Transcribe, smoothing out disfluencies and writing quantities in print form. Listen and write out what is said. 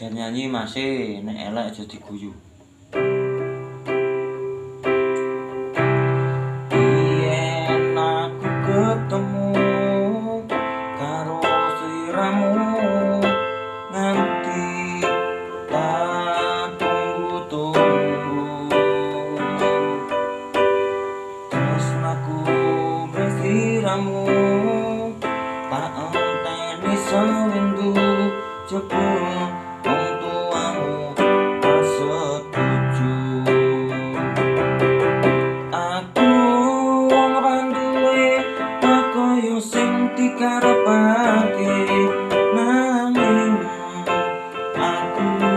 Jan nyanyi masih nek elek aja diguyu. Yen aku ketemu karo sliramu nganti tak tunggu-tunggu, tresnaku mring sliramu tak enteni sewindu jebul wong tuamu tak setuju. Aku wong ra duwe kaya sing dikarepake, nanging aku